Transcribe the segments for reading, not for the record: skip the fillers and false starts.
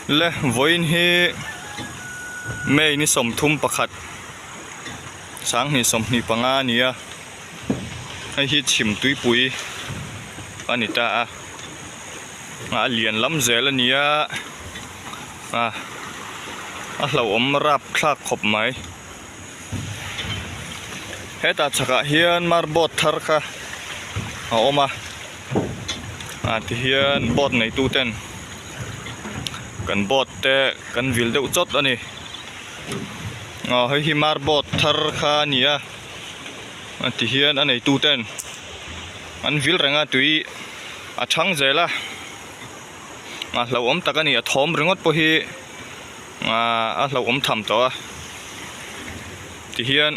Le vawiin hi May ni 31 2025 a ni a hei hi chhim tuipui a ni ta a a lian lam zel a ni a ah a hlauhawm rapthlak khawp mai hetah chhakah hian marboard thar kha a awm a. Ah tihian boat neitu ten kan boat te kan vil deuh chawt a ni aw hei hi mar boat thar kha a ni a a tihian a neitu ten an vil reng a tui a thang zel a a hlauhawm tak a ni a thawm ringawt pawh hi ah a hlauhawm tham tawh a tihian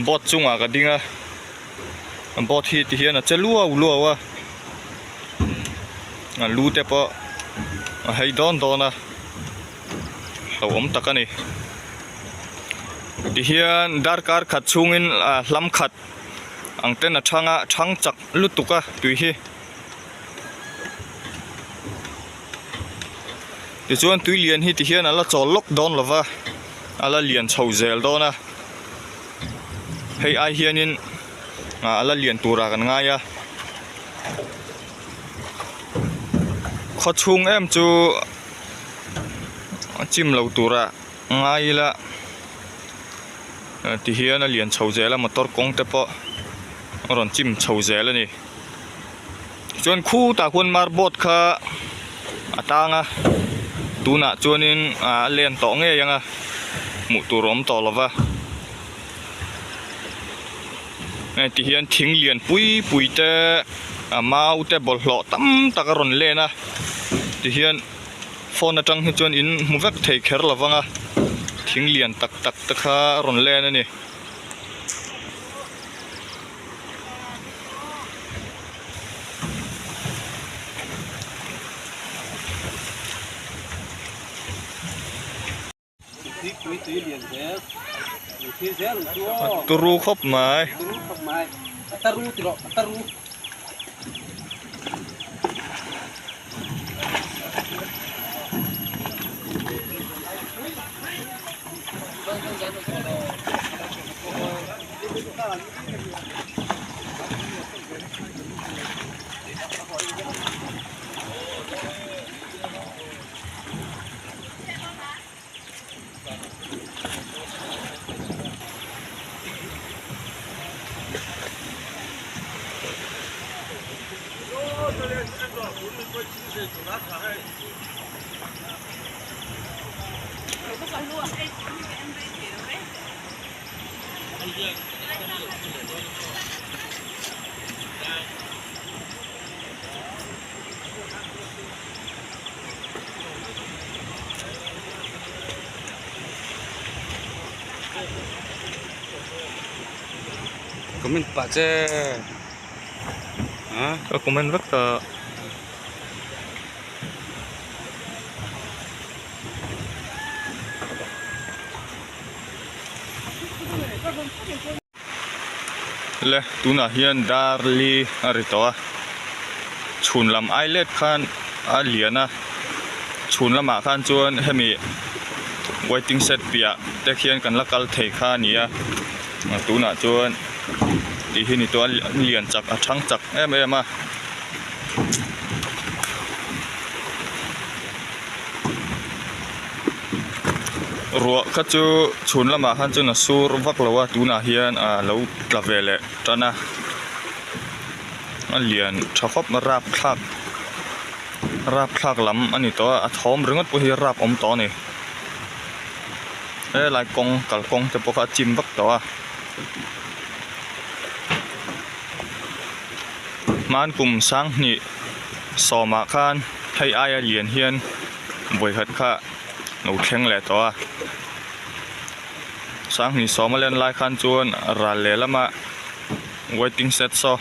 boat chungah ka ding a. Boat hi ti hian a che luau luau a a lu te pawh a hei dawn dawn a hlauhawm tak a ni tihian darkar khat chhungin ah hlam khat ang ten a thang a thang chak lutuk a tui hi tichuan tui lian hi tihian a la chawl lawk dawn lo va a la lian chho zel dawn a. Hei ai hianin ah a la lian turah kan ngai a khaw chhung em chu a chim lo turah ngai ila tihian a lian chho zel a motor kawng te pawh a rawn chim chho zel a ni. Chuan khutah khuan marboard kha a tang a tunah chuanin ah a len tawh ngei ang a hmuh tur a awm tawh lo va hei ti hian thing lian pui pui te a mau te bawlhhlawh tam tak a rawn len a tihian phone atang hi chuan in hmu vek thei kher lo vang a thing lian tak tak te kha a rawn len a ni. Turu khawp mai. Comment pah che Ka comment vek ta. Le tunah hian dar li a ri tawh a chhun lam ai let khan a lian a chhun lamah khan chuan hemi waiting shed piah te khian kan la kal thei kha a ni a tunah chuan tih hi ni tawh a lian chak a thang chak em em a. Ruah kha chu chhun lamah khan chuan a sur vak lo a tunah hian ah lo tla ve leh tan a a lian tha khawp a rapthlak rapthlak lam a ni tawh a a thawm ringawt pawh hi rap awm tawh a ni helai kawng kalkawng te pawh kha a chim vak tawh a. Hman kum sanghnih sawmah khan hei aia lian hian vawikhat kha lo thleng leh tawh a sanghnih sawm a len lai khan chuan ral leh lama waiting shed saw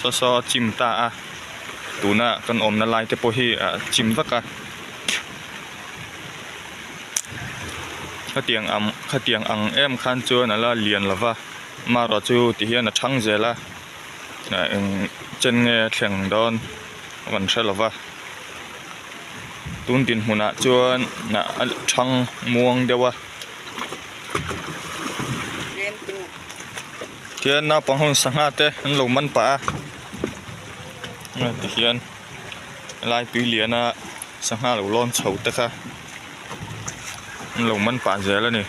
saw saw a chim ta a tuna kan awmna lai te pawh hi a chim vak a khatiang ang khatiang ang em khan chuan a la lian lo va amaherawhchu ti hian a thang zel a. Eng chen nge a thleng dawn kan hre lo va. Tun dinhmunah chuan a thang muang deuh a. Tihian naupang ho in sangha te an lo man pah a tihian helai tui lian a sangha lo lawn chho te kha an lo man pah zel a ni.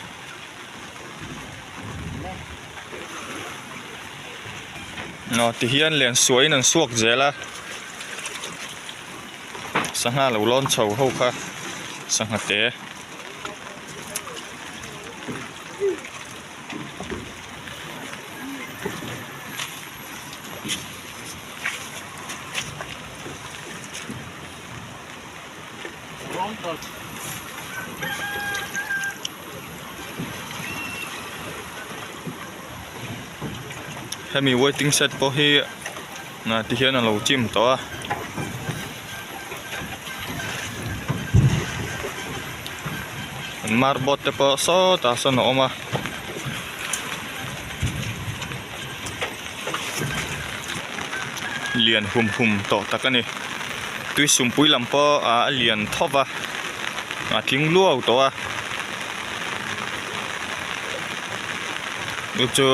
Aw tihian len suahin an suak zel a sangha lo lawn chho ho kha sangha te. Hemi waiting shed pawh hi ti hian a lo chim tawh a. Marble te pawh sawtah sawn a awm a. Lian hum hum tawh tak a ni. Tui sumpui lam pawh a lian thawp a a tling luau tawh a. Chu chu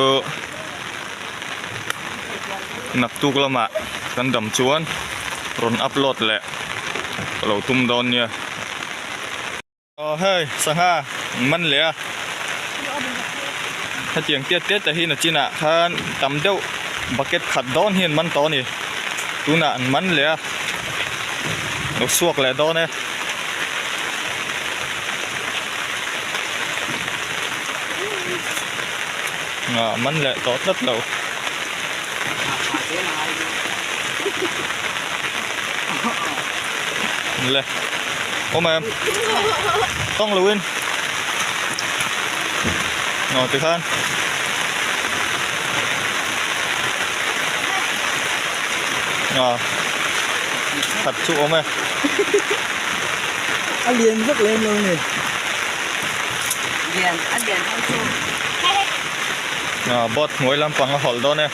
naktuk lamah kan dam chuan rawn upload leh ka lo tum dawn nia. Aw hei sangha an man leh a hetiang tiat tiat te hi nachinah khan tam deuh bucket khat dawn hi an man tawh a ni tunah an man leh a lo chhuak leh dawn e. Ah man leh tawh tlat lo. Le awm em tawng lo in aw tikhan ah khat chu awm e a lian vek lem lo ni lian a lian ho chu ah boat hnuai lampang a hawlh dawn e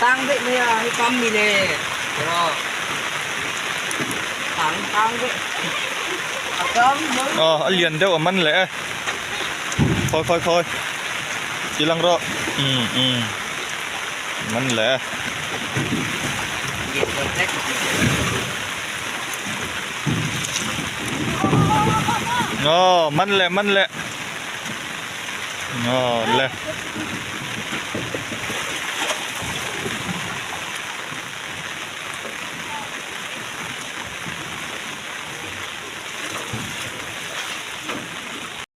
tang daih mai a hei kam mi le tang tang daih a kam mai aw a lian deuh a man leh e khawi khawi khawi ti lang rawh umm umm man leh e. Aw man leh man leh aw le.